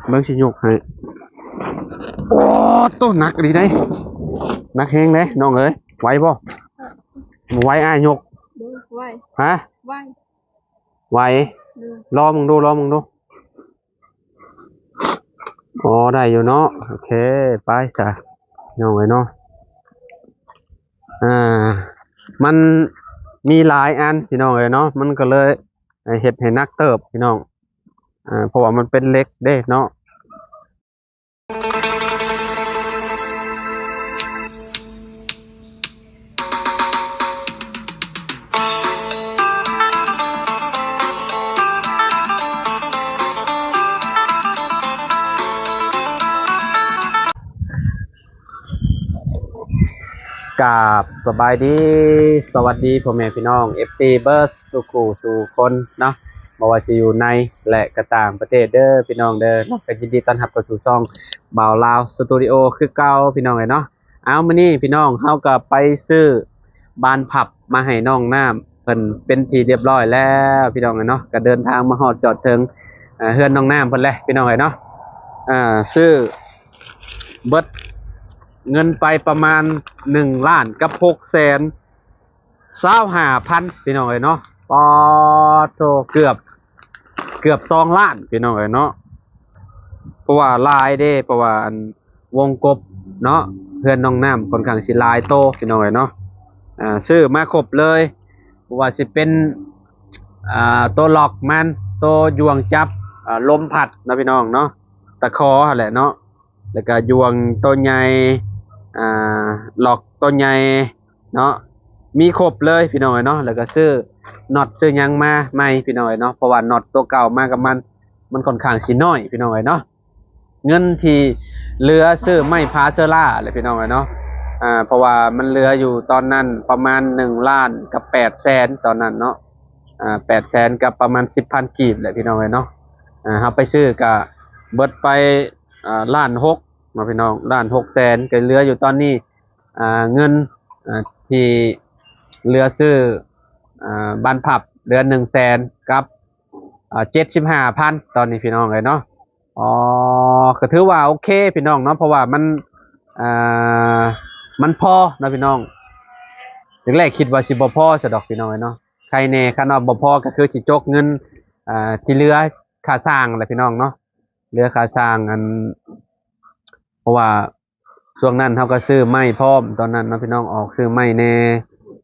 ເບິ່ງຊິຍົກໃຫ້. ໂອ້ ໂຕໜັກອີ່ຫຼີເດ້ ໜັກແຮງເດ້ນ້ອງເອີຍ. ໄຫວບໍ່? ບໍ່ໄຫວ ອ້າຍຍົກ. ບໍ່ໄຫວ. ຮະ? ໄຫວ. ໄຫວ. ເອີ ລອງເບິ່ງດູ ລອງເບິ່ງດູ. ອໍ ໄດ້ຢູ່ເນາະ. ໂອເຄ ໄປຊະ ນ້ອງເອີຍເນາະ. ອ່າ ມັນມີຫຼາຍອັນ ພີ່ນ້ອງເອີຍເນາະ, ມັນກໍເລີຍເຮັດໃຫ້ໜັກເຕີບ ພີ່ນ້ອງ. ອ່າ ເພາະວ່າມັນເປັນເຫຼັກເດ້ເນາະ. ກາບສະບາຍດີ ສະຫວັດດີພໍ່ແມ່ພີ່ນ້ອງ ເອັຟຊີ ເບິດສູ່ຄູ່ສູ່ຄົນເນາະ, ບໍ່ວ່າຊິຢູ່ໃນ ແລະ ກະຕ່າງປະເທດເດີພີ່ນ້ອງເດີເນາະ. ກໍຍິນດີຕ້ອນຮັບເຂົ້າສູ່ຊ່ອງບ່າວລາວສະຕູດິໂອຄືເກົ່າ ພີ່ນ້ອງເອີຍເນາະ. ເອົາ ມື້ນີ້ພີ່ນ້ອງ ເຮົາກໍໄປຊື້ບານພັບມາໃຫ້ນ້ອງນ້ຳເພິ່ນເປັນທີ່ຮຽບຮ້ອຍແລ້ວ ພີ່ນ້ອງເອີຍເນາະ. ກໍເດີນທາງມາຮອດຈອດເຖິງ ເອີ ເຮືອນນ້ອງນ້ຳເພິ່ນແລ້ວ ພີ່ນ້ອງເອີຍເນາະ. ອ່າ ຊື້ເບິດເງິນໄປປະມານໜຶ່ງລ້ານກັບຫົກແສນຊາວຫ້າພັນ ພີ່ນ້ອງເອີຍເນາະ. ປາດໂທ ເກືອບ ເກືອບສອງລ້ານ ພີ່ນ້ອງເອີຍເນາະ. ເພາະວ່າຫຼາຍເດ້ ເພາະວ່າອັນ ວົງກົບເນາະ ເຮືອນນ້ອງນ້ຳຂ້ອນຂ້າງຊິຫຼາຍໂຕ ພີ່ນ້ອງເອີຍເນາະ. ອ່າ ຊື້ມາຄົບເລີຍ ບໍ່ວ່າຊິເປັນ ອ່າ ໂຕລັອກມັນ ໂຕຢ່ວງຈັບ ອ່າ ລົມພັດເນາະ ພີ່ນ້ອງເນາະ, ຕະຂໍຫັ້ນແຫຼະເນາະ, ແລ້ວກະຢ່ວງໂຕໃຫຍ່ ອ່າ ລັອກໂຕໃຫຍ່ເນາະ, ມີຄົບເລີຍ ພີ່ນ້ອງເອີຍເນາະ. ແລ້ວກະຊື້ນັອດຊື້ຫຍັງມາໃໝ່ ພີ່ນ້ອງເອີຍເນາະ, ເພາະວ່ານັອດໂຕເກົ່າມາກັບມັນ ມັນຂ້ອນຂ້າງຊິນ້ອຍ ພີ່ນ້ອງເອີຍເນາະ. ເງິນທີ່ເຫຼືອຊື້ໄມ້ພາເຊື້ອລາແຫຼະ ພີ່ນ້ອງເອີຍເນາະ. ອ່າ ເພາະວ່າມັນເຫຼືອຢູ່ຕອນນັ້ນປະມານໜຶ່ງລ້ານກັບແປດແສນຕອນນັ້ນເນາະ, ອ່າ ແປດແສນກັບປະມານສິບພັນກີບແຫຼະ ພີ່ນ້ອງເອີຍເນາະ. ອ່າ ເຮົາໄປຊື້ກະເບິດໄປ ອ່າ ລ້ານຫົກເນາະ ພີ່ນ້ອງ, ລ້ານຫົກແສນ. ກໍເຫຼືອຢູ່ຕອນນີ້ ອ່າ ເງິນ ອ່າ ທີ່ເຫຼືອຊື້ ອ່າ ບານພັບເດືອນໜຶ່ງແສນກັບ ອ່າ ເຈັດສິບຫ້າພັນ ຕອນນີ້ ພີ່ນ້ອງເອີຍເນາະ. ອໍ ກໍຖືວ່າໂອເຄ ພີ່ນ້ອງເນາະ, ເພາະວ່າມັນ ອ່າ ມັນພໍເນາະ ພີ່ນ້ອງ. ແລກໆຄິດວ່າຊິບໍ່ພໍຊະດອກ ພີ່ນ້ອງເອີຍເນາະ, ໄຄແນ່ຄັນວ່າບໍ່ພໍກໍຄືຊິຈົກເງິນ ອ່າ ທີ່ເຫຼືອຄ່າສ້າງແຫຼະ ພີ່ນ້ອງເນາະ, ເຫຼືອຄ່າສ້າງ ອັນ ເພາະວ່າ ຊ່ວງນັ້ນເຮົາກໍຊື້ໄມ້ພ້ອມ ຕອນນັ້ນເນາະ ພີ່ນ້ອງ, ອອກຊື້ໄມ້ແດ່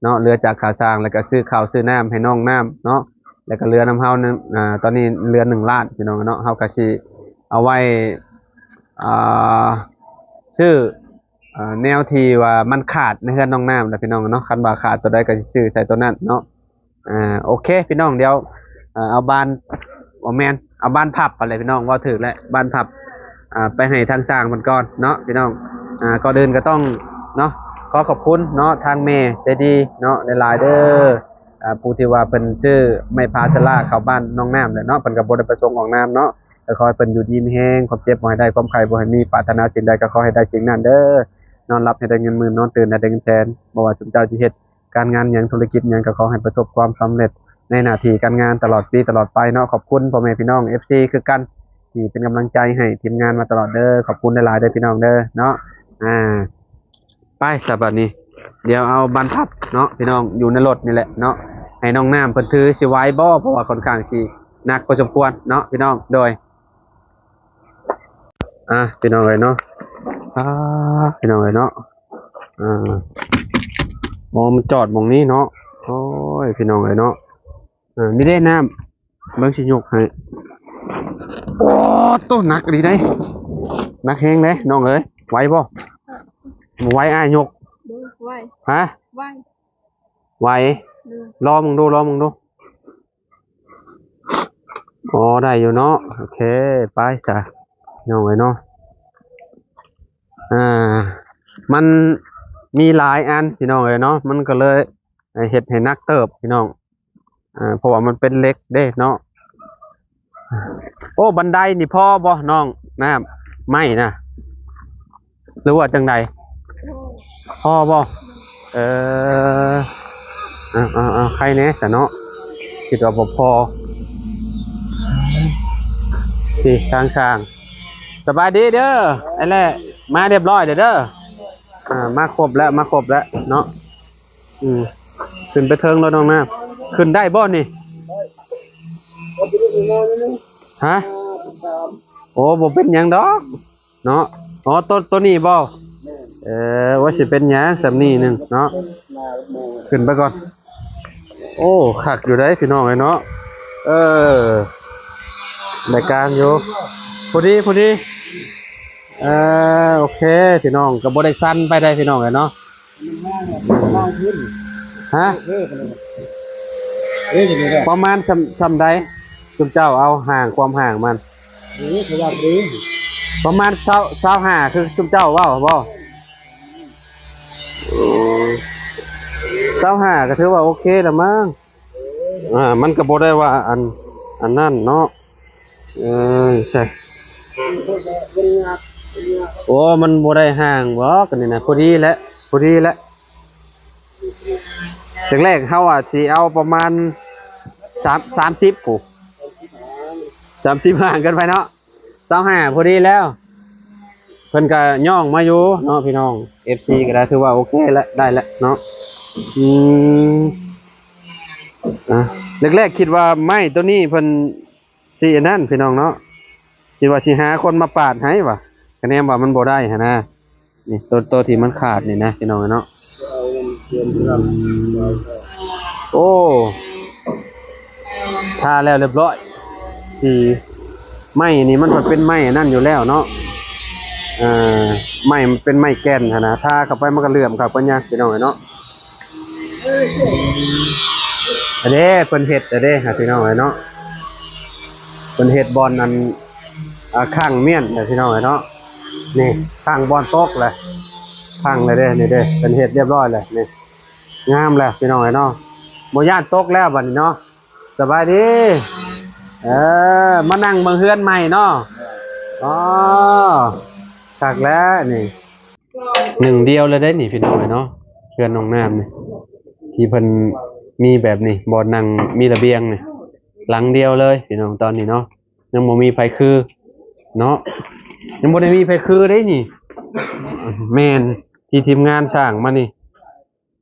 ເນາະ, ເຫຼືອຈາກຄ່າສ້າງ ແລ້ວກໍຊື້ເຂົ້າຊື້ນ້ຳໃຫ້ນ້ອງນ້ຳເນາະ, ແລ້ວກໍເຫຼືອນຳເຮົານັ້ນ ອ່າ ຕອນນີ້ເຫຼືອໜຶ່ງລ້ານ ພີ່ນ້ອງເນາະ. ເຮົາກໍຊິເອົາໄວ້ ອ່າ ຊື້ ອ່າ ແນວທີ່ວ່າມັນຂາດໃນເຮືອນນ້ອງນ້ຳແຫຼະ ພີ່ນ້ອງເນາະ, ຄັນວ່າຂາດຕົວໃດກໍຊິຊື້ໃສ່ຕົວນັ້ນເນາະ. ອ່າ ໂອເຄ ພີ່ນ້ອງ, ດຽວ ເອີ ເອົາບານ ບໍ່ແມ່ນ ເອົາບານພັບຫັ້ນແຫຼະ ພີ່ນ້ອງ, ເວົ້າຖືກແລ້ວ ບານພັບ ອ່າ ໄປໃຫ້ທາງຊ່າງເພິ່ນກ່ອນເນາະ ພີ່ນ້ອງ. ອ່າ ກ່ອນອື່ນກໍຕ້ອງເນາະ ຂໍຂອບຄຸນເນາະ ທາງແມ່ໃຈດີເນາະ ຫຼາຍໆເດີ, ອ່າ ຜູ້ທີ່ວ່າເພິ່ນຊື້ໄມ້ພາເຊື້ອລາເຂົ້າບ້ານນ້ອງນ້ຳແຫຼະເນາະ, ເພິ່ນກໍບໍ່ໄດ້ປະສົງອອກນາມເນາະ, ກໍຂໍໃຫ້ເພິ່ນຢູ່ດີມີແຮງ, ຄວາມເຈັບບໍ່ໃຫ້ໄດ້ ຄວາມໄຂ້ບໍ່ໃຫ້ມີ, ປາດຖະໜາສິ່ງໃດກໍຂໍໃຫ້ໄດ້ສິ່ງນັ້ນເດີ, ນອນຫຼັບໃຫ້ໄດ້ເງິນໝື່ນ ນອນຕື່ນໃຫ້ໄດ້ເງິນແສນ, ບໍ່ວ່າຊຸມເຈົ້າຊິເຮັດ ການງານຫຍັງ ທຸລະກິດຫຍັງ ກໍຂໍໃຫ້ປະສົບຄວາມສຳເລັດໃນໜ້າທີ່ການງານ ຕະຫຼອດປີຕະຫຼອດໄປເນາະ. ຂອບຄຸນພໍ່ແມ່ພີ່ນ້ອງ ເອັຟຊີ ຄືກັນ ທີ່ເປັນກຳລັງໃຈໃຫ້ທີມງານມາຕະຫຼອດເດີ, ຂອບຄຸນຫຼາຍໆເດີ ພີ່ນ້ອງເດີເນາະ. ອ່າ ໄປຊະບັດນີ້ ດຽວເອົາບານພັບເນາະ ພີ່ນ້ອງ, ຢູ່ໃນລົດນີ້ແຫຼະເນາະ, ໃຫ້ນ້ອງນ້ຳເພິ່ນຖື ຊິໄຫວບໍ່? ເພາະວ່າຂ້ອນຂ້າງຊິໜັກພໍສົມຄວນເນາະ ພີ່ນ້ອງ. ໂດຍ ອ່າ ພີ່ນ້ອງເອີຍເນາະ, ອ່າ ພີ່ນ້ອງເອີຍເນາະ, ອ່າ ໂອ້ ມັນຈອດໝ່ອງນີ້ເນາະ. ໂອ້ຍ ພີ່ນ້ອງເອີຍເນາະ, ເອີ ນີ້ເດ້ນ້ຳ ເບິ່ງຊິຍົກໃຫ້. ໂອ້ ໂຕໜັກອີ່ຫຼີເດ້ ໜັກແຮງເດ້ນ້ອງເອີຍ. ໄຫວບໍ່? ບໍ່ໄຫວ ອ້າຍຍົກ. ບໍ່ໄຫວ. ຮະ? ໄຫວ. ໄຫວ. ເອີ ລອງເບິ່ງດູ ລອງເບິ່ງດູ. ອໍ ໄດ້ຢູ່ເນາະ. ໂອເຄ ໄປຊະ ພີ່ນ້ອງເອີຍເນາະ. ອ່າ ມັນມີຫຼາຍອັນ ພີ່ນ້ອງເອີຍເນາະ, ມັນກໍເລີຍເຮັດໃຫ້ໜັກເຕີບ ພີ່ນ້ອງ, ອ່າ ເພາະວ່າມັນເປັນເຫຼັກເດ້ເນາະ. ໂອ້ ບັນໄດນີ້ພໍບໍ່ນ້ອງນ້ຳ ໄມ້ນະ ຫຼືວ່າຈັ່ງໃດ? ພໍບໍ່? ເອີ ເອົາໆໆ ໃຄແດ່ຊະເນາະ, ຄິດວ່າບໍ່ພໍ. ຊິທາງຊ່າງ ສະບາຍດີເດີ ອັນແຫຼະ ມາຮຽບຮ້ອຍເດີ ເດີ ອ່າ ມາຄົບແລ້ວ ມາຄົບແລ້ວເນາະ. ອືມ ຂຶ້ນໄປເທິງໂລດນ້ອງນາ. ຂຶ້ນໄດ້ບໍ່ນີ້? ຮະ? ໂອ້ ບໍ່ເປັນຫຍັງດອກເນາະ. ອໍ ໂຕ ໂຕນີ້ບໍ່? ເອີ ວ່າຊິເປັນຫຍັງສ່ຳນີ້ໜຶ່ງເນາະ. ຂຶ້ນໄປກ່ອນ. ໂອ້ ຄັກຢູ່ເດ້ພີ່ນ້ອງເອີຍເນາະ. ເອີ ໄດ້ການຢູ່ ພໍດີ ພໍດີ. ເອີ ໂອເຄ ພີ່ນ້ອງ ກໍບໍ່ໄດ້ສັ່ນໄປໄດ້ພີ່ນ້ອງເອີຍເນາະ. ຮະ? ປະມານສ່ຳ ສ່ຳໃດ ຊຸມເຈົ້າເອົາຫ່າງ ຄວາມຫ່າງມັນ? ປະມານຊາວ ຊາວຫ້າ ຄືຊຸມເຈົ້າເວົ້າບໍ່? ຊາວຫ້າ ກໍຖືວ່າໂອເຄລະມັງ. ອ່າ ມັນກໍບໍ່ໄດ້ວ່າອັນ ອັນນັ້ນເນາະ. ເອີ ໃຊ່ ໂອ້ ມັນບໍ່ໄດ້ຫ່າງດອກ ອັນນີ້ນະ ພໍດີແຫຼະ ພໍດີແຫຼະ. ແລກໆ ເຮົາອາດຊິເອົາປະມານສາມ ສາມສິບ ພຸ້ນ ສາມສິບ ຫ່າງເກີນໄປເນາະ. ຊາວຫ້າ ພໍດີແລ້ວ. ເພິ່ນກໍຍ່ອງມາຢູ່ເນາະພີ່ນ້ອງ ເອັຟຊີ ກໍໄດ້ ຖືວ່າໂອເຄແລ້ວ ໄດ້ແລ້ວເນາະ. ອືມ ອ່າ ແລກໆ ຄິດວ່າໄມ້ໂຕນີ້ເພິ່ນຊິອັນນັ້ນພີ່ນ້ອງເນາະ ຄິດວ່າຊິຫາຄົນມາປາດໃຫ້ວ່າ ກະແນມວ່າມັນບໍ່ໄດ້ຫັ້ນນະ. ນີ້ ໂຕ ໂຕທີ່ມັນຂາດນີ້ນະພີ່ນ້ອງເນາະ. ໂອ້ ທາແລ້ວຮຽບຮ້ອຍ ສີ ໄມ້ນີ້ມັນເປັນໄມ້ອັນນັ້ນຢູ່ແລ້ວເນາະ. ເອີ ໄມ້ມັນເປັນໄມ້ແກ່ນຫັ້ນນະ ທາເຂົ້າໄປມັນກໍເຫຼື້ອມຄັກປານຫຍັງພີ່ນ້ອງເນາະ. ອັນເດ້ ເພິ່ນເຮັດ ອັນເດ້ ພີ່ນ້ອງເອີຍເນາະ. ເພິ່ນເຮັດບ່ອນອັນ ອ່າ ຂ້າງມ້ຽນແຫຼະພີ່ນ້ອງເອີຍເນາະ. ນີ້ ຂ້າງບ່ອນຕົກແຫຼະ ຂ້າງແລ້ວເດ້ ນີ້ເດ້ ເພິ່ນເຮັດຮຽບຮ້ອຍແລ້ວ ນີ້ ງາມແລ້ວພີ່ນ້ອງເອີຍເນາະ. ບໍ່ຢ້ານຕົກແລ້ວບັດນີ້ເນາະ. ສະບາຍດີ ເອີ ມານັ່ງເບິ່ງເຮືອນໃໝ່ເນາະ. ອໍ ຄັກແລ້ວນີ້ ໜຶ່ງດຽວເລີຍເດ້ນີ້ພີ່ນ້ອງເອີຍເນາະ. ເຮືອນນ້ອງນ້ຳນີ້ ທີ່ເພິ່ນມີແບບນີ້ ບ່ອນນັ່ງ ມີລະບຽງນີ້ ຫຼັງດຽວເລີຍພີ່ນ້ອງ. ຕອນນີ້ເນາະ ຍັງບໍ່ມີໃຜຄືເນາະ ຍັງບໍ່ໄດ້ມີໃຜຄືເດ້ນີ້. ແມ່ນ ທີ່ທີມງານສ້າງມານີ້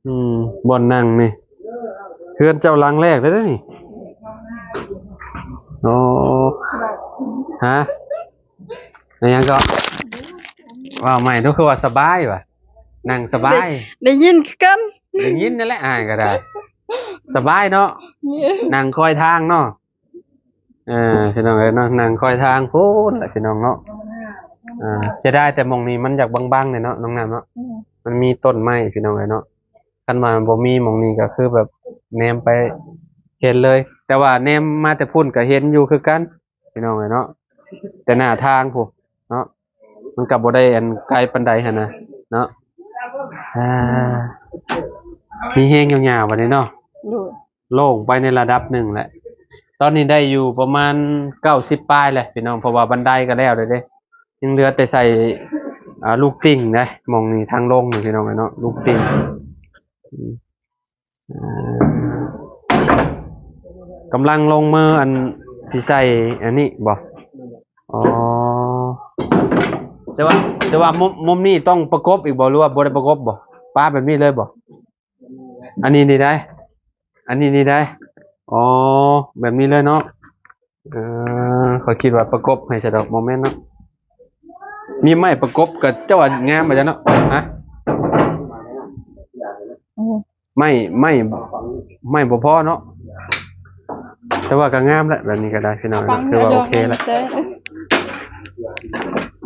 ອືມ ບ່ອນນັ່ງນີ້ ເຮືອນເຈົ້າຫຼັງແລກເລີຍເດ້ນີ້. ອໍ ຮະ? ອີຫຍັງເກາະ? ເວົ້າໃໝ່ດູ ຄືວ່າສະບາຍຫວາ? ນັ່ງສະບາຍ. ໄດ້ ໄດ້ຍິນຄືກັນ. ໄດ້ຍິນນັ້ນແຫຼະ ອ້າຍກໍໄດ້. ສະບາຍເນາະ. ແມ່ນ. ນັ່ງຄອຍທາງເນາະ. ເອີ ພີ່ນ້ອງເອີຍເນາະ ນັ່ງຄອຍທາງພຸ້ນແຫຼະພີ່ນ້ອງເນາະ. ອ່າ ເສຍດາຍແຕ່ໝ່ອງນີ້ມັນຢາກບັງໆແດ່ເນາະ ນ້ອງນ້ຳເນາະ. ອືມ ມັນມີຕົ້ນໄມ້ພີ່ນ້ອງເອີຍເນາະ. ຄັນວ່າບໍ່ມີໝ່ອງນີ້ກໍຄືແບບແນມໄປເຫັນເລີຍ ແຕ່ວ່າແນມມາແຕ່ພຸ້ນກໍເຫັນຢູ່ຄືກັນພີ່ນ້ອງເອີຍເນາະ. ແຕ່ໜ້າທາງພຸ້ນເນາະ ມັນກໍບໍ່ໄດ້ອັນໄກປານໃດຫັ້ນນະເນາະ. ອ່າ ມີແຮງຍາວໆບັດນີ້ເນາະ. ໂດຍ. ໂລ່ງໄປໃນລະດັບໜຶ່ງແຫຼະ. ຕອນນີ້ໄດ້ຢູ່ປະມານເກົ້າສິບປາຍແຫຼະພີ່ນ້ອງ ເພາະວ່າບັນໄດກໍແລ້ວແລ້ວເດ້. ຍັງເຫຼືອແຕ່ໃສ່ ອ່າ ລູກຕິ່ງເດ້ ໝ່ອງນີ້ທາງລົງນີ້ພີ່ນ້ອງເອີຍເນາະ ລູກຕິ່ງ. ອືມ ອ່າ ກຳລັງລົງມືອັນ ຊິໃສ່ອັນນີ້ບໍ່? ອໍ ແຕ່ວ່າ ແຕ່ວ່າມຸມ ມຸມນີ້ຕ້ອງປະກົບອີກບໍ່ ຫຼືວ່າບໍ່ໄດ້ປະກົບບໍ່? ປາແບບນີ້ເລີຍບໍ່? ອັນນີ້ນີ້ໄດ໋ ອັນນີ້ນີ້ໄດ໋. ອໍ ແບບນີ້ເລີຍເນາະ. ເອີ ຂ້ອຍຄິດວ່າປະກົບໃຫ້ຊະດອກ ບໍ່ແມ່ນເນາະ. ມີໄມ້ປະກົບກໍເຈົ້າວ່າງາມບໍ່ຈັກເນາະ. ຮະ? ອືມ ໄມ້ ໄມ້ ໄມ້ບໍ່ພໍເນາະ ແຕ່ວ່າກໍງາມແຫຼະ ແບບນີ້ກໍໄດ້ພີ່ນ້ອງເນາະ ຖືວ່າໂອເຄແລ້ວ.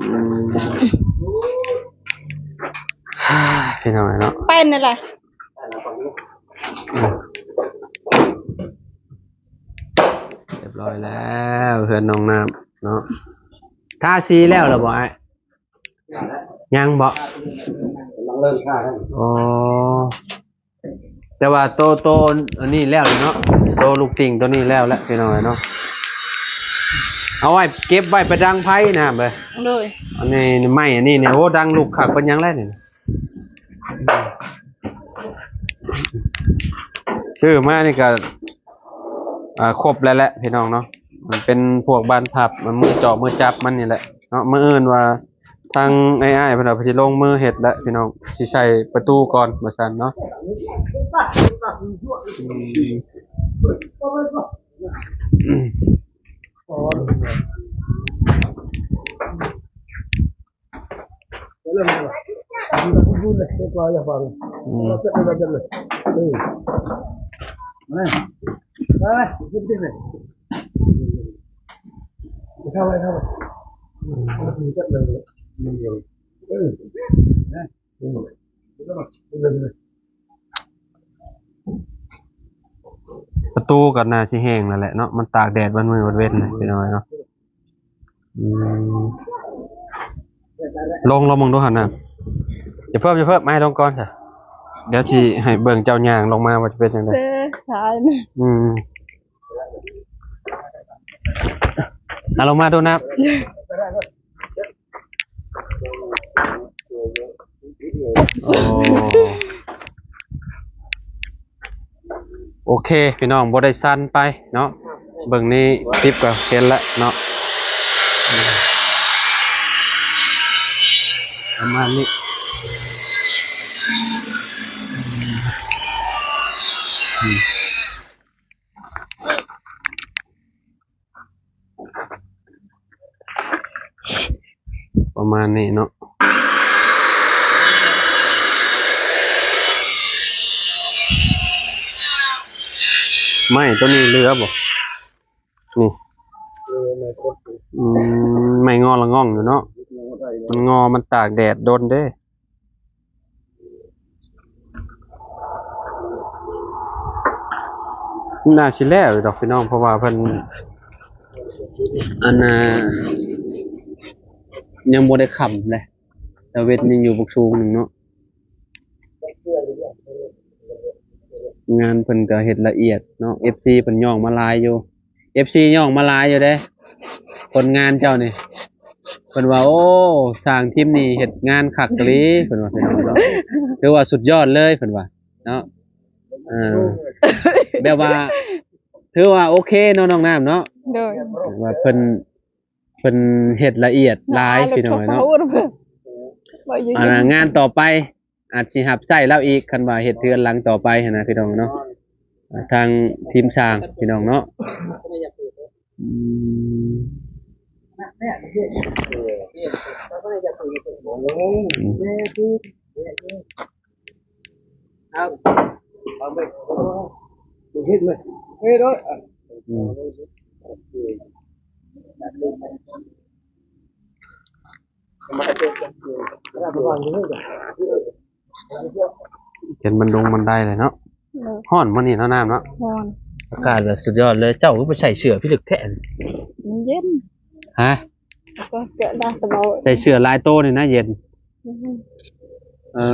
ອືມ ພີ່ນ້ອງເນາະ ໄປນັ້ນແຫຼະ. ອືມ ຮຽບຮ້ອຍແລ້ວ ເຮືອນນ້ອງນ້ຳເນາະ. ທາສີແລ້ວລະບໍ່ອ້າຍ? ຍັງບໍ່? ກຳລັງເລີ່ມທາ. ອໍ ແຕ່ວ່າໂຕ ໂຕອັນນີ້ແລ້ວເນາະ ໂຕລູກຕິ່ງໂຕນີ້ແລ້ວແຫຼະ ພີ່ນ້ອງເນາະ. ເອົາໄວ້ ເກັບໄວ້ໄປດັງໄຟນະເວີຍ. ໂດຍ. ອັນນີ້ໄມ້ອັນນີ້ນີ້ ໂອ້ ດັງລຸກຄັກປານຫຍັງແລ້ວນີ້. ຊື້ມານີ້ກໍ ອ່າ ຄົບແລ້ວແຫຼະພີ່ນ້ອງເນາະ. ມັນເປັນພວກບານພັບ ມັນມືເຈາະມືຈັບມັນນີ້ແຫຼະ. ເນາະ ມື້ອື່ນວ່າທາງອ້າຍໆເພິ່ນວ່າເພິ່ນຊິລົງມືເຮັດແຫຼະພີ່ນ້ອງ ຊິໃສ່ປະຕູກ່ອນວ່າຊັ້ນເນາະ. ອືມ ປະຕູກໍໜ້າຊິແຫ້ງແລ້ວແຫຼະເນາະ ມັນຕາກແດດເບິດມື້ເບິດເວັນນະ ພີ່ນ້ອງເນາະ. ອືມ ລົງ ລອງເບິ່ງດູຫັ້ນນະ. ຢ່າເພີ່ມ ຢ່າເພີ່ມ ມາໃຫ້ລົງກ່ອນຊະ ດຽວຊິໃຫ້ເບິ່ງເຈົ້າຍ່າງລົງມາວ່າຈະເປັນຈັ່ງໃດ. ເອີ ຊາຍນະ. ອືມ ອາ ລົງມາດູນະ. ໂອ້ ໂອເຄພີ່ນ້ອງ ບໍ່ໄດ້ສັ່ນໄປເນາະ ເບິ່ງໃນຄລິບກໍເຫັນແລ້ວເນາະ ປະມານນີ້. ປະມານນີ້ເນາະ ໄມ້ໂຕນີ້ເຫຼືອບໍ່ນີ້? ອືມ ໄມ້ງໍລະງ່ອງຢູ່ເນາະ ມັນງໍ ມັນຕາກແດດດົນເດ້. ໜ້າຊິແລ້ວຢູ່ດອກພີ່ນ້ອງ ເພາະວ່າເພິ່ນ ອັນນ່າ ຍັງບໍ່ໄດ້ຄ່ຳເດ້ ຕາເວັນຍັງຢູ່ບັກສູງໜຶ່ງເນາະ. ງານເພິ່ນກໍເຮັດລະອຽດເນາະ ເອັຟຊີເພິ່ນຍ້ອງມາຫຼາຍຢູ່. ເອັຟຊີຍ້ອງມາຫຼາຍຢູ່ເດ້ ຜົນງານເຈົ້ານີ້ ເພິ່ນວ່າ ໂອ້ ຊ່າງທີມນີ້ເຮັດງານຄັກອີ່ຫຼີ ເພິ່ນວ່າ ພີ່ນ້ອງເນາະ ຖືວ່າສຸດຍອດເລີຍ ເພິ່ນວ່າເນາະ. ເອີ ແບບວ່າຖືວ່າໂອເຄເນາະ ນ້ອງນ້ຳເນາະ. ໂດຍ ວ່າເພິ່ນ ເພິ່ນເຮັດລະອຽດຫຼາຍ ພີ່ນ້ອງເນາະ. ອັນນ່າ ງານຕໍ່ໄປ ອາດຊິຮັບໃຊ້ລາວອີກ ຄັນວ່າເຮັດເຮືອນຫຼັງຕໍ່ໄປຫັ້ນນະ ພີ່ນ້ອງເນາະ ທາງທີມຊ່າງ ພີ່ນ້ອງເນາະ. ອືມ ເຮັດເລີຍ ເຮັດໂດຍ ອືມ. ເປັນບັນດົງບັນໄດເລີຍເນາະ. ໂດຍ ຮ້ອນມື້ນີ້ເນາະ ນ້ຳເນາະ. ຮ້ອນ ອາກາດແບບສຸດຍອດເລີຍ. ເຈົ້າຄືໄປໃສ່ເສື້ອພິລຶກແທ້? ມັນເຢັນ. ຮະ? ກໍເສື້ອດາສະເບົາ ໃສ່ເສື້ອຫຼາຍໂຕນີ້ນະ ເຢັນ. ອືມ ເອີ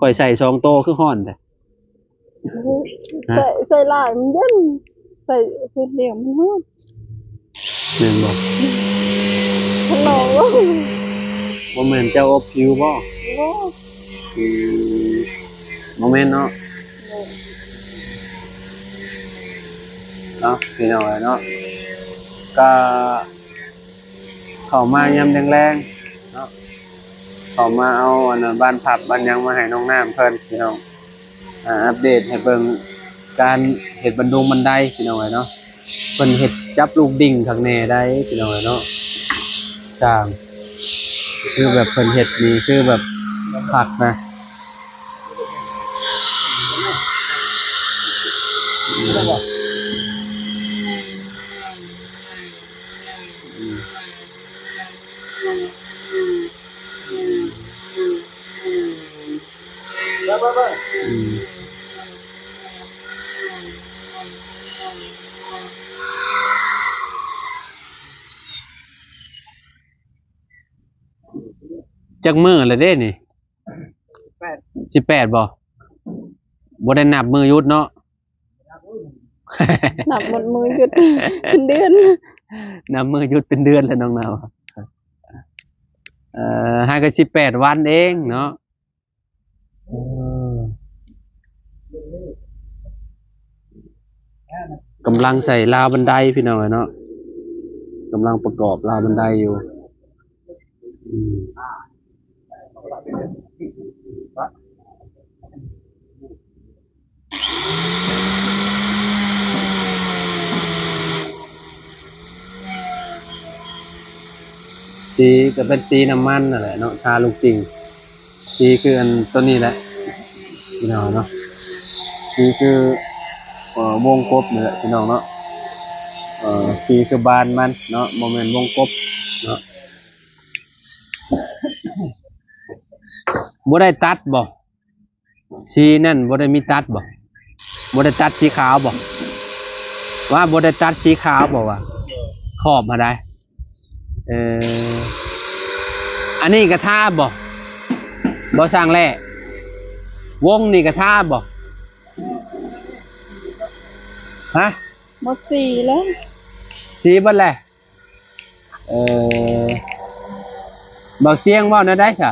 ຂ້ອຍໃສ່ສອງໂຕຄືຮ້ອນແທ້. ຮະ? ໃສ່ ໃສ່ຫຼາຍມັນເຢັນ ໃສ່ຄືດຽວມັນຮ້ອນ ແມ່ນບໍ່? ຮັນໂຫຼ ບໍ່ແມ່ນເຈົ້າອົບຜິວບໍ່? ບໍ່ ອືມ ບໍ່ແມ່ນເນາະ. ເນາະ ພີ່ນ້ອງເອີຍເນາະ ກະ ເຂົ້າມາຍາມແລງໆເນາະ ເຂົ້າມາເອົາອັນນັ້ນ ບານພັບບານຫຍັງມາໃຫ້ນ້ອງນ້ຳເພິ່ນ ພີ່ນ້ອງ. ອ່າ ອັບເດດໃຫ້ເບິ່ງການເຮັດບັນດົງບັນໄດ ພີ່ນ້ອງເອີຍເນາະ. ເພິ່ນເຮັດຈັບລູກດິ້ງຄັກແນ່ໄດ໋ ພີ່ນ້ອງເອີຍເນາະ. ສ້າງ ຄືແບບເພິ່ນເຮັດນີ້ ຄືແບບຄັກນະ. ອືມ ອືມ ອືມ ຈັກມື້ແລ້ວເດ້ນີ້? ສິບແປດ ສິບແປດບໍ່? ບໍ່ໄດ້ນັບມື້ຢຸດເນາະ. ນັບໝົດມື້ຢຸດເປັນເດືອນ ນັບມື້ຢຸດເປັນເດືອນແລ້ວນ້ອງນາວ. ເອີ ຫາກໍສິບແປດວັນເອງເນາະ. ເອີ ກຳລັງໃສ່ລາວບັນໄດ ພີ່ນ້ອງເອີຍເນາະ ກຳລັງປະກອບລາວບັນໄດຢູ່. ສີກໍເປັນສີນ້ຳມັນນັ້ນແຫຼະເນາະ ທາລູກຕິ່ງ. ສີຄືອັນຕົວນີ້ແຫຼະພີ່ນ້ອງເນາະ ສີຄື ເອີ ວົງກົບນີ້ແຫຼະພີ່ນ້ອງເນາະ. ເອີ ສີຄືບານມັນເນາະ ບໍ່ແມ່ນວົງກົບເນາະ. ບໍ່ໄດ້ຕັດບໍ່? ສີນັ້ນບໍ່ໄດ້ມີຕັດບໍ່? ບໍ່ໄດ້ຕັດສີຂາວບໍ່? ວ່າບໍ່ໄດ້ຕັດສີຂາວບໍ່ວ່າ ຂອບຫັ້ນໃດ? ເອີ ອັນນີ້ກະທາບໍ່? ບໍ່ຊ່າງແຫຼະ ວົງນີ້ກະທາບໍ່? ຮະ? ໝົດສີແລ້ວ ສີເບິດແລ້ວ. ເອີ ເບົາຊຽງເວົ້າແນວໃດຊະ?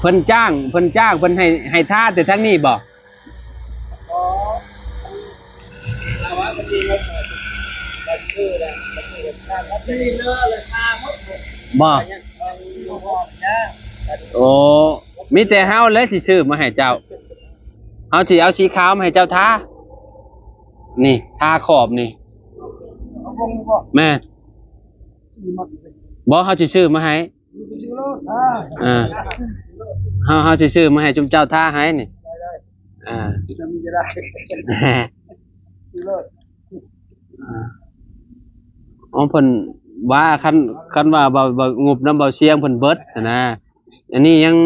ເພິ່ນຈ້າງ ເພິ່ນຈ້າງ ເພິ່ນໃຫ້ ໃຫ້ທາແຕ່ທາງນີ້ບໍ່? ບໍ່ ໂອ້ ມີແຕ່ເຮົາແຫຼະຊິຊື້ມາໃຫ້ເຈົ້າ. ເຮົາຊິເອົາສີຂາວມາໃຫ້ເຈົ້າທາ ນີ້ ທາຂອບນີ້ ແມ່ນ ບໍ່ ເຮົາຊິຊື້ມາໃຫ້ ອ່າ ເຮົາ ເຮົາຊິຊື້ມາໃຫ້ຈຸມເຈົ້າທາໃຫ້ນີ້ ອ່າ ອໍ ເພິ່ນວ່າ ຄັນ ຄັນວ່າ ເບົາ ເບົາ ງົບນຳເບົາຊຽງເພິ່ນເບິດຫັ້ນນະ. ອັນນີ້ຍັງ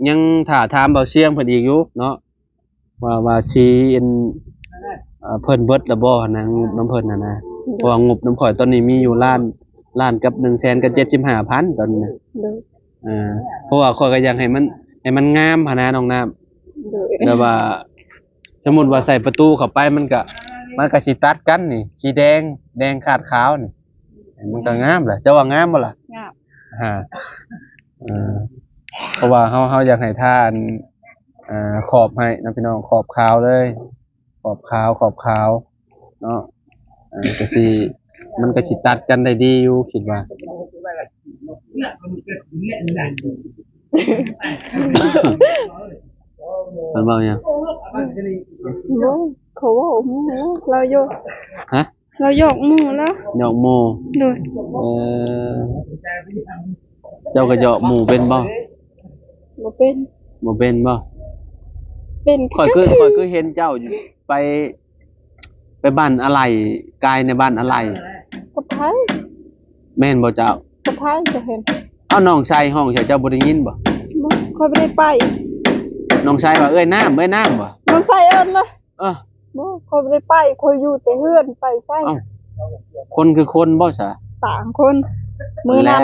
ຍັງຖ້າຖາມເບົາຊຽງເພິ່ນອີກຢູ່ເນາະ ວ່າ ວ່າຊິອັນ ເອີ ເພິ່ນເບິດແລ້ວບໍ່ຫັ້ນນະ ງົບນຳເພິ່ນຫັ້ນນະ. ເພາະວ່າງົບນຳຂ້ອຍຕອນນີ້ມີຢູ່ລ້ານ ລ້ານກັບໜຶ່ງແສນກັບເຈັດສິບຫ້າພັນຕອນນີ້ນະ. ໂດຍ ເອີ ເພາະວ່າຂ້ອຍກໍຢາກໃຫ້ມັນ ໃຫ້ມັນງາມຫັ້ນນະນ້ອງນ້ຳ. ໂດຍ ແບບວ່າ ສົມມຸດວ່າໃສ່ປະຕູເຂົ້າໄປ ມັນກະ ມັນກະຊິຕັດກັນນີ້ ສີແດງ ແດງຂາດຂາວນີ້ ມັນກະງາມແຫຼະ. ເຈົ້າວ່າງາມບໍ່ລະ? ງາມ ອາ ເອີ ເພາະວ່າເຮົາ ເຮົາຢາກໃຫ້ທາ ເອີ ຂອບໃຫ້ນະພີ່ນ້ອງ ຂອບຂາວເລີຍ ຂອບຂາວ ຂອບຂາວເນາະ. ເອີ ກະຊິ ມັນກະຊິຕັດກັນໄດ້ດີຢູ່ ຄິດວ່າ. ມັນເວົ້າຫຍັງ? ບໍ່ ເຂົາເວົ້າໝູ່ ລາວຢອກ ຮະ? ລາວຢອກໝູ່ລະ ຢອກໝູ່. ໂດຍ ເອີ ເຈົ້າກໍຢອກໝູ່ເປັນບໍ່? ບໍ່ເປັນ ບໍ່ເປັນບໍ່? ເປັນ ຂ້ອຍຄື ຂ້ອຍຄືເຫັນເຈົ້າຢູ່ ໄປ ໄປບ້ານອາໄຫຼ ກາຍໃນບ້ານອາໄຫຼ ກັບໃຜ? ແມ່ນບໍ່ເຈົ້າ? ກັບໃຜຈະເຫັນ? ເອົ້າ ນ້ອງຊາຍຮ້ອງໃສ່ເຈົ້າບໍ່ໄດ້ຍິນບໍ່? ບໍ່ ຂ້ອຍບໍ່ໄດ້ໄປ. ນ້ອງຊາຍວ່າ ເອື້ອຍນ້ຳ ເອື້ອຍນ້ຳບໍ່? ນ້ອງຊາຍເອີ້ນເລີຍ. ເອີ ບໍ່ ຂ້ອຍບໍ່ໄດ້ໄປ ຂ້ອຍຢູ່ແຕ່ເຮືອນ ໄປໃສ? ເອົ້າ ຄົນຄືຄົນບໍ່ຊະ? ຕ່າງຄົນ. ມື້ນັ້ນ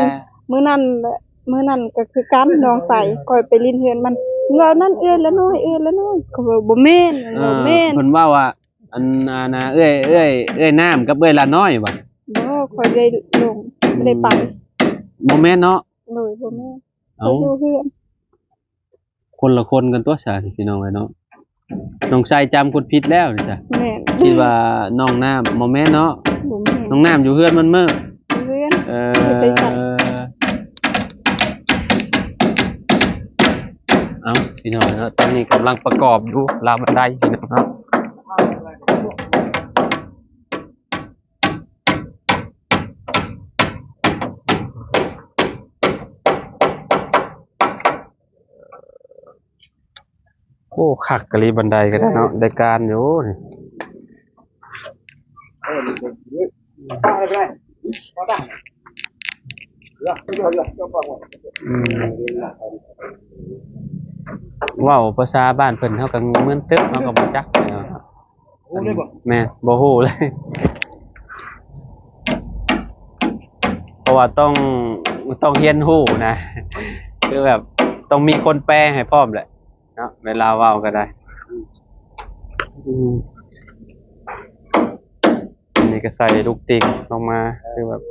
ມື້ນັ້ນແຫຼະ ມື້ນັ້ນກໍຄືກັນ ນ້ອງຊາຍ ຂ້ອຍໄປຫຼິ້ນເຮືອນມັນ ເວົ້ານັ້ນ ເອື້ອຍລະນ້ອຍ ເອື້ອຍລະນ້ອຍ ຂ້ອຍວ່າບໍ່ແມ່ນ ມັນບໍ່ແມ່ນ. ເອີ ເພິ່ນເວົ້າວ່າ ອັນ ອັນ ເອື້ອຍ ເອື້ອຍ ເອື້ອຍນ້ຳກັບເອື້ອຍລະນ້ອຍວ່າ. ບໍ່ ຂ້ອຍບໍ່ໄດ້ລົງ ບໍ່ໄດ້ໄປ. ບໍ່ແມ່ນເນາະ? ໂດຍ ບໍ່ແມ່ນ. ເອົ້າ ຢູ່ເຮືອນ ຄົນລະຄົນກັນຕົວະຊະ ພີ່ນ້ອງເອີຍເນາະ. ນ້ອງຊາຍຈຳຄົນຜິດແລ້ວນີ້ຊະ. ແມ່ນ ຄິດວ່ານ້ອງນ້ຳ ບໍ່ແມ່ນເນາະ? ບໍ່ແມ່ນ. ນ້ອງນ້ຳຢູ່ເຮືອນມັນເມີ້ ເຮືອນ ເອີ ເຮັດໄປໃສ? ເອົ້າ ພີ່ນ້ອງເນາະ ຕອນນີ້ກຳລັງປະກອບຢູ່ລາວບັນໄດ ພີ່ນ້ອງເນາະ. ໂອ້ ຄັກກະລີ ບັນໄດກໍໄດ້ເນາະ ໄດ້ການຢູ່ນີ້. ອືມ ເວົ້າພາສາບ້ານເພິ່ນ ເຮົາກໍມຶນຕຶບ ເຮົາກໍບໍ່ຈັກເນາະ. ຮູ້ເລີຍບໍ່? ແມ່ນ ບໍ່ຮູ້ເລີຍ ເພາະວ່າຕ້ອງ ຕ້ອງຮຽນຮູ້ນະ ຄືແບບຕ້ອງມີຄົນແປໃຫ້ພ້ອມແຫຼະເນາະ ເວລາເວົ້າກໍໄດ້. ອືມ ອັນນີ້ກໍໃສ່ລູກຕິ່ງລົງມາ ຄືແບບ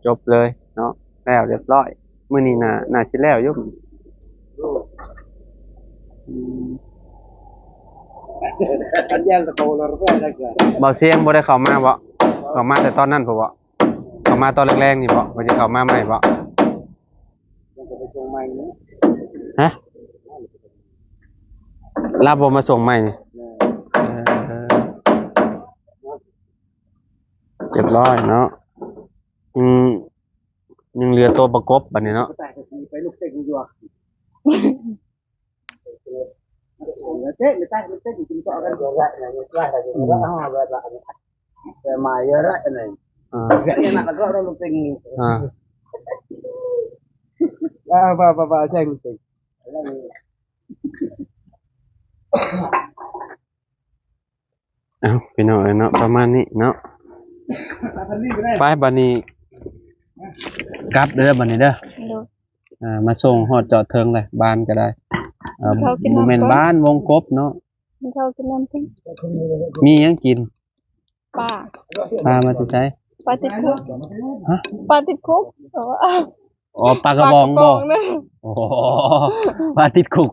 ຈົບເລີຍເນາະ ແລ້ວຮຽບຮ້ອຍ. ມື້ນີ້ໜ້າ ໜ້າຊິແລ້ວຢູ່. ອືມ ເບົາຊຽງບໍ່ໄດ້ເຂົ້າມາບໍ? ເຂົ້າມາແຕ່ຕອນນັ້ນພຸ້ນບໍ? ເຂົ້າມາຕອນແລງໆນີ້ບໍ? ວ່າຊິເຂົ້າມາໃໝ່ບໍ? ຮະ? ລາວບໍ່ມາສົ່ງໃໝ່ນີ້? ເອີ. ຮ້ອຍເນາະ. ອືມ ຍັງເຫຼືອຕົວປະກົບບັດນີ້ເນາະ. ໄປລູກເຕັກຢູ່ ເຕະ ເຕະ ເຕະ ກິນຕໍ່ກັນ ອືມ ແຕ່ມາເຍອະລະອັນນີ້ ອ່າ ເຕະໜັກແລ້ວກໍເຮົາລົງເຕັງ ອ່າ ອ່າ ວ່າ ວ່າ ວ່າແຊງເຕັງ. ເອົ້າ ພີ່ນ້ອງເອີຍເນາະ ປະມານນີ້ເນາະ. ໄປ ບັດນີ້ກັບເດີ ບັດນີ້ເດີ. ໂດຍ ອ່າ ມາສົ່ງຮອດຈອດເຖິງເລີຍ ບ້ານກໍໄດ້. ເອີ ກິນເຂົ້າກິນນ້ຳ ບໍ່ແມ່ນບ້ານ ວົງກົບເນາະ. ກິນເຂົ້າກິນນ້ຳ ມີຫຍັງກິນ? ປາ ປາມາແຕ່ໃສ? ປາຕິດຄຸກ. ຮະ? ປາຕິດຄຸກ. ອໍ ປາກະບອງບໍ່? ປາກະບອງເນາະ. ອໍ ປາຕິດຄຸກ.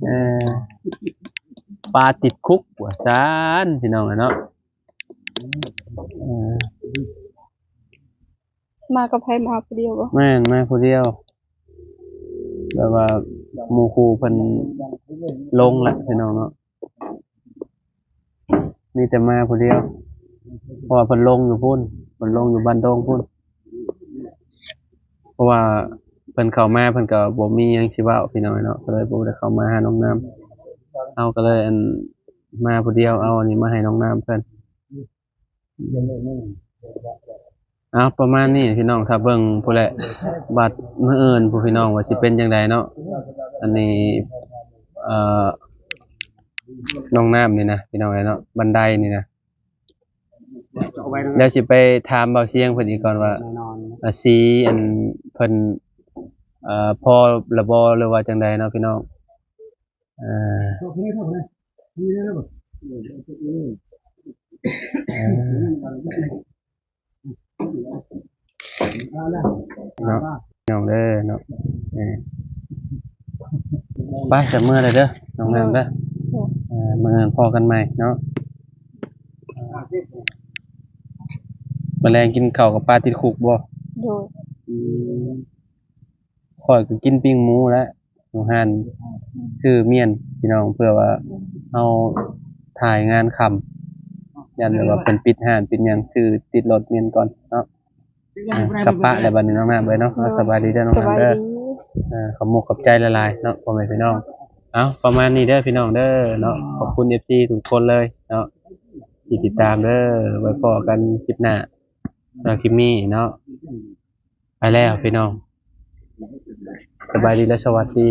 ເອີ ປາຕິດຄຸກວ່າຊັ້ນ ພີ່ນ້ອງເອີຍເນາະ. ເອີ ມາກັບໃຜ? ມາຜູ້ດຽວບໍ່? ແມ່ນ ມາຜູ້ດຽວ ແບບວ່າໝູ່ຄູ່ເພິ່ນລົງລະ ພີ່ນ້ອງເນາະ. ມີແຕ່ມາຜູ້ດຽວ ເພາະວ່າເພິ່ນລົງຢູ່ພຸ້ນ ເພິ່ນລົງຢູ່ບ້ານດົງພຸ້ນ. ເພາະວ່າເພິ່ນເຂົ້າມາ ເພິ່ນກໍບໍ່ມີຫຍັງຊິເວົ້າ ພີ່ນ້ອງເນາະ, ກໍເລີຍບໍ່ໄດ້ເຂົ້າມາຫານ້ອງນ້ຳ. ເຮົາກໍເລີຍ ອັນ ມາຜູ້ດຽວ ເອົາອັນນີ້ມາໃຫ້ນ້ອງນ້ຳເພິ່ນ. ເອົາ ປະມານນີ້ພີ່ນ້ອງ ຖ້າເບິ່ງພຸ້ນແຫຼະ ບັດມື້ອື່ນພຸ້ນ ພີ່ນ້ອງ ວ່າຊິເປັນຈັ່ງໃດເນາະ. ອັນນີ້ ເອີ ນ້ອງນ້ຳນີ້ນະ ພີ່ນ້ອງເອີຍເນາະ, ບັນໄດນີ້ນະ. ດຽວຊິໄປຖາມບ່າວຊຽງເພິ່ນອີກກ່ອນວ່າ ແນ່ນອນ ອາ ສີ ອັນ ເພິ່ນ ເອີ ພໍລະບໍ່ ຫຼືວ່າຈັ່ງໃດເນາະ ພີ່ນ້ອງ. ເອີ ເອີ ເນາະ ພີ່ນ້ອງເດີເນາະ. ເອີ ໄປ ຈະເມືອແລ້ວເດີ ນ້ອງນ້ຳເດີ. ເອີ ມື້ອື່ນພໍ້ກັນໃໝ່ເນາະ. ມື້ແລງກິນເຂົ້າກັບປາຕິດຄຸກບໍ່? ໂດຍ. ອືມ ຂ້ອຍກໍກິນປີ້ງໝູແຫຼະ ຢູ່ຮ້ານ ຊື້ມ້ຽນ ພີ່ນ້ອງ, ເພື່ອວ່າເຮົາຖ່າຍງານຄ່ຳ ຢ້ານແບບວ່າເພິ່ນປິດຮ້ານປິດຫຍັງ ຊື້ຕິດລົດມ້ຽນກ່ອນເນາະ. ອ່າ ກັບປະແລ້ວບັດນີ້ນ້ອງນ້ຳເອີຍເນາະ. ເນາະ ສະບາຍດີເດີນ້ອງນ້ຳເດີ. ເອີ ຂອບມຸກຂອບໃຈຫຼາຍໆເນາະ ພໍ່ແມ່ພີ່ນ້ອງ. ເອົາ ປະມານນີ້ເດີພີ່ນ້ອງເດີເນາະ. ຂອບຄຸນເອັຟຊີທຸກຄົນເລີຍເນາະ ທີ່ຕິດຕາມເດີ. ໄວ້ພໍ້ກັນຄລິບໜ້າ ສຳລັບຄລິບນີ້ເນາະ ໄປແລ້ວພີ່ນ້ອງ. ສະບາຍດີ ແລະ ສະຫວັດດີ.